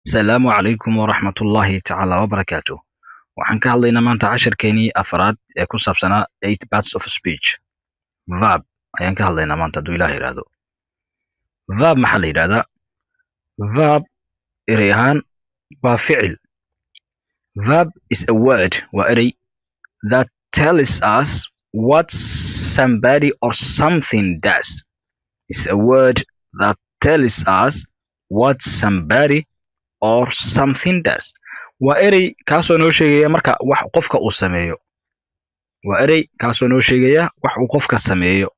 Asalaamu calaykum waraxmatullaahi tacaala wabarakaatu. Waxaan ka hadlaynaa maanta cashirkeenii afraad ee ku saabsanaa eight parts of speech. Verb ayaan ka hadlaynaa maanta, hadduu Ilaah yidhaahdo. Verb maxaa la yidhahdaa? Verb erey ahaan waa ficil. Verb is a word, waa erey, that tells us what somebody or something does. Is a word that tells us what somebody or something does. Waa erey kaasoo noo sheegaya marka wax qofka uu sameeyo. Waa erey kaasoo noo sheegaya wax uu qofka sameeyo.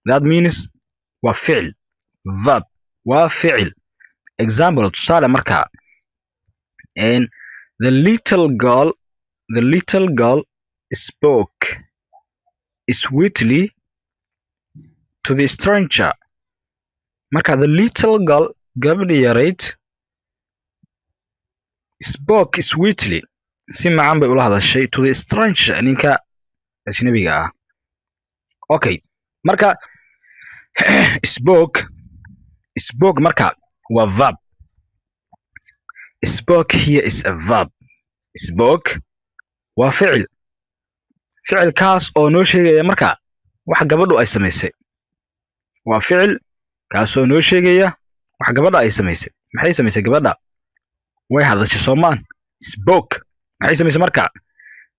That means waa ficil. Verb waa ficil. Example, tusaale marka, and the little girl spoke sweetly to the stranger. Marka the little girl, gabadhi yarayd, spoke sweetly, si macaan bay ula hadashay, to the stranger, ninka ajnabiga ah. Okay, marka spoke, spoke marka waa verb. Spoke here is a verb. Spoke waa ficil, ficilkaas oo noo sheegaya marka wax gabadhu ay samaysay. Waa ficil kaasoo noo sheegaya wax gabadha ay samaysay. Maxay samaysay gabadha? Way hadashay, soomaan? Spoke. Maxay samaysay marka?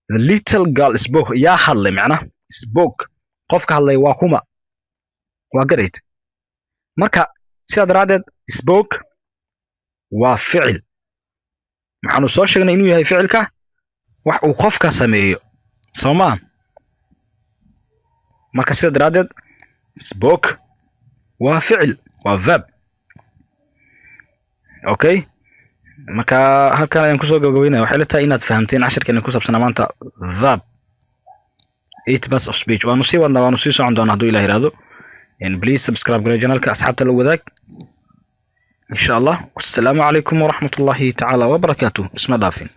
The little girl spoke. Yaa hadlay macna? Spoke, qofka hadlay waa kuma? Waa garayd. Marka sidaa daraaddeed spoke waa ficil. Waxaanu soo sheegnay inuu yahay ficilka wax uu qofka sameeyo, soo maa? Marka sidaa daraaddeed spoke waa ficil, waa verb. Okay, marka halkan ayaan kusoo gabagabeynaya. Waxay la tahay inaad fahamteen cashirkeena ku saabsanaa maanta verb, eight parts of speech. Waanu sii wadnaa, waanu sii socon doonaa hadduu Ilah yihahdo. Please subscribe garee channelka, asxaabta la wadaag, insha Allah. Wassalaamu calaykum waraxmat ullaahi tacaala wabarakaatuh. Isma dhaafin.